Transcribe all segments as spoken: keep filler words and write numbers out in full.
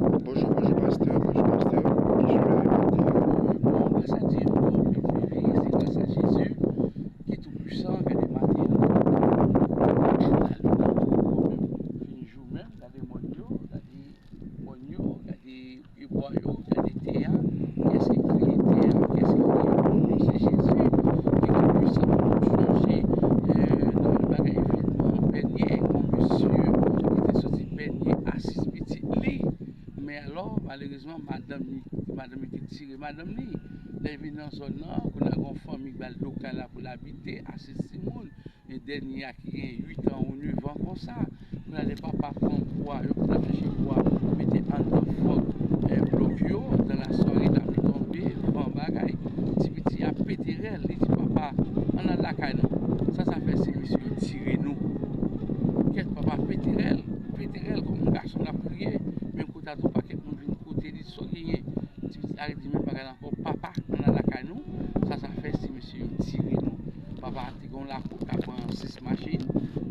Bonjou, bonjou pastè, bonjou pastè. Ki jan w leve maten an? Bon, gras a Dye, nou bon, nou viv, se gras a Jezi ki tou pwisan, gade maten an. Fin jou menm, gade mòn yo, gade mòn yo, gade pyebwa yo, gade tè a. Kiyès ki kreye tè a? Kiyès ki kreye mòn yo? Se Jezi ki tou pwisan. Nou sonje, e, nan yon bagay evènman Bènye, yon mesye ki te soti Bènye a sis pitit li. Men alò, malerezman, madanm li, madanm li te tire madanm li. Lè l vin nan zòn nan, kounye a gen yon fanmi ki ba l lokal la pou l abite, a sis timoun. Men dènye a ki gen uit an ou nèf an konsa. Kounye a lè papa pran bwa, yo t ap chache bwa, mete anndan fòk, e, blòk yo, dans la soirée, lapli tonbe, van bagay. Ti piti a pete rèl, li di, "Papa, ann al lakay nou. Sa sa fè si mesye yo tire nou?" Kèt, papa pete rèl, pete rèl kòm yon gason l ap kriye. Menm kote a tou, pakèt moun vin kote li, sa w genyen? Ti piti a redi menm bagay la ankò, "Papa, ann al lakay nou. Sa sa fè si mesye yo tire nou?" Papa a te gen yon lakou ki ka pran sis machin.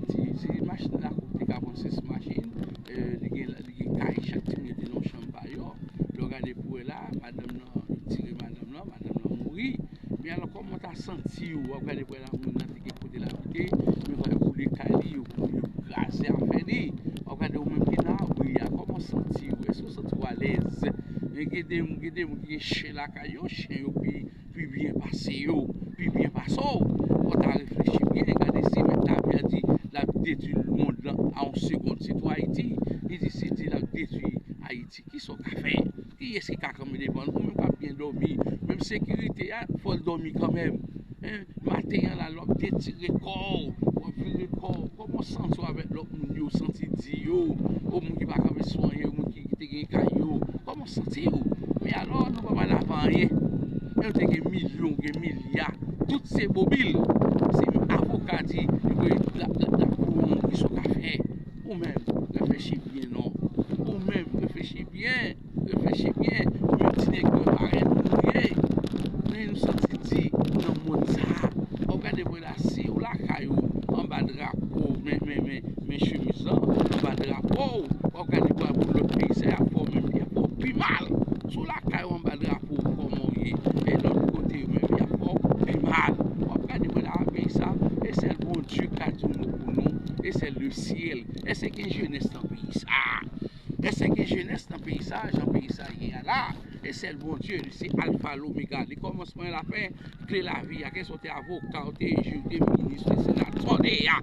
Ti, ti machin lakou te ka pran sis machin. E, li gen, li gen kay, chak timoun yo te nan yon chanm pa yo. Lè w gade pou wè la, madanm nan, yo tire madanm nan, madanm nan mouri. Men alò, kòman w ta santi w? W ap gade pou wè la, moun nan te gen kote l abite, men fò yo boule kay li, yo, yo kraze afè li. W ap gade ou menm ki nan abri a, kòman w santi w? Èske w santi w alèz? Men gen de, gen de moun ki gen chen lakay yo, chen yo pi, pi byen pase yo, pi byen pase w. Fò w ta reflechi byen, gade si mèt lavi a di l ap detwi mond lan a yon segonn, sitou Ayiti. Li di, si di l ap detwi Ayiti, kisa w ka fè? Kiyès ki ka kanpe devan l? Ou menm k ap byen dòmi, menm sekirite a, fò l dòmi kanmenm. Hein? Maten an la, lè w ap detire kò w, w ap vire kò w, kòman w santi w avèk lòt moun yo, santi di yo, o moun ki pa kanpe sou anyen, o moun ki, ki te gen kay yo, kòman w santi w? Men alò, nou pa pale avè anyen. Men yo te gen milyon, gen milya, tout se bobil. Si avoka di, li voye la, la, la pou yon moun, kisa w ka fè? Ou menm, reflechi byen non. Ou menm, reflechi byen. Reflechi byen, ou menm ti nèg mwen parèy nou ye. Men nou santi di nan mond sa. W ap gade mwen la, si w lakay ou, anba drapo, men, men, men, men chemiz lan, anba drapo, w ap gade bwa pou lòt peyi sa y ap fè w menm, y ap fè w pi mal. Si w lakay ou anba drapo, kòman w ye? E lòt kote yo menm, y ap fè w pi mal. W ap gade mwen la, peyi sa, e sèl Bondye k ka di yon mo pou nou, e sèl le syèl. Èske gen jenès nan peyi sa? Èske gen jenès nan peyi sa, jan peyi sa ye a la? E sèl Bondye, li se Alfa, Lomega, li kòmansman e lafen, kle lavi a, kèlkeswa w te avoka, w te jij, w te minis, w te senatè, w te a.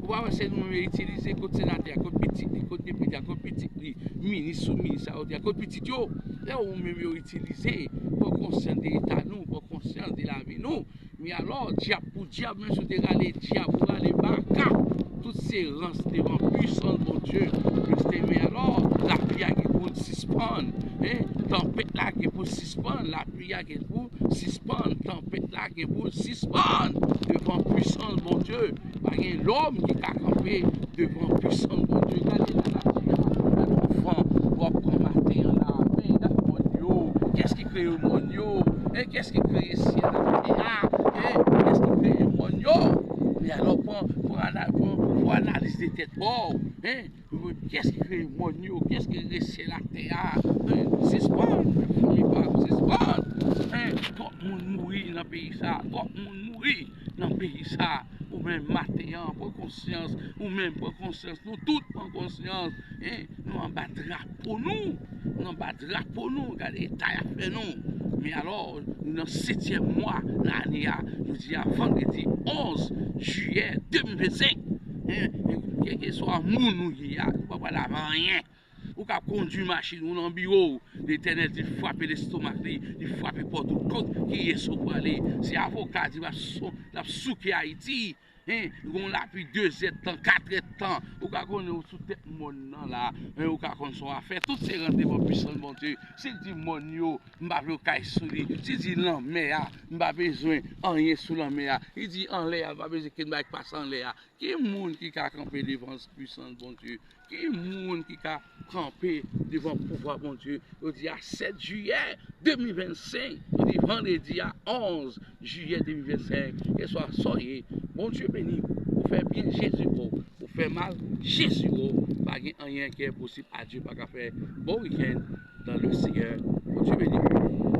Ou pa wè se nou menm yo itilize, kot senatè a, kot pitit li, kot depite a, kot pitit li, minis, sou minis sa yo te a, kot pitit yo. Se ou menm yo itilize, pran konsyans de eta nou, pran konsyans de lavi nou. Men alò, dyab pou dyab, menm si w te rale dyab, ou rale baka, tout se rans devan pwisans Bondye. Paske men alò, lapli a gen pou l sispann, hein? Tanpèt la gen pou l sispann, lapli a gen pou l sispann, tanpèt la gen pou l sispann devan pwisans Bondye. Pa gen lòm ki ka kanpe devan pwisans Bondye. Gade la, la, gade yon van, w ap pran maten an la. Men gade mòn yo, kiyès ki kreye mòn yo? E kiyès ki kreye syèl ak tè a? E kiyès ki kreye mòn yo? Men alò, pran, pran, ana- pran, pran analize tèt pa w, hein? Kiyès ki kreye mòn yo? Kiyès ki kreye syèl ak tè a? Hein? Sispann, fanmi pa m, sispann. Hein? Twòp moun mouri nan peyi sa, twòp moun mouri nan peyi sa. Ou menm maten an, pran konsyans. Ou menm pran konsyans. Nou tout pran konsyans. Hein? Nou anba drapo nou. Nou anba drapo nou. Gade eta y ap fè nou. Men alò, nou nan setyèm mwa nan ane a. Jodi a, vandredi onz jiyè de mil vennsenk. Hein? Kèlkeswa moun ou ye a, ou pa pral avè anyen. Ou ka kondui machin ou nan biwo w, Letènèl di frape lestomak li, li frape pòt ou, kot kiyès ou prale? Se avoka di l ap sou-, l ap souke Ayiti. Hein, gon lapli de zèdtan, kat èdtan, ou ka konnen ou sou tèt mòn nan la, hein, ou ka konn se yon afè, tout se rans devan pwisans Bondye. Si l di mòn yo, m pa vle yon kay sou li, si l di lanmè a, m pa bezwen anyen sou lanmè a, li di anlè a, m pa bezwen kenn bagay k pase anlè a. Ki moun ki ka kanpe devan pwisans Bondye? Ki moun ki ka kanpe devan pouvwa Bondye? Jodi a sèt jiyè de mil vennsenk, jodi vandredi a onz jiyè de mil vennsenk. Kèlkeswa sa w ye, Bondye beni w. Ou fè byen, Jezi bo w. Ou fè mal, Jezi bo w. Pa gen anyen ki enposib a Dye pa ka fè. Bon weekend dans le Seigneur.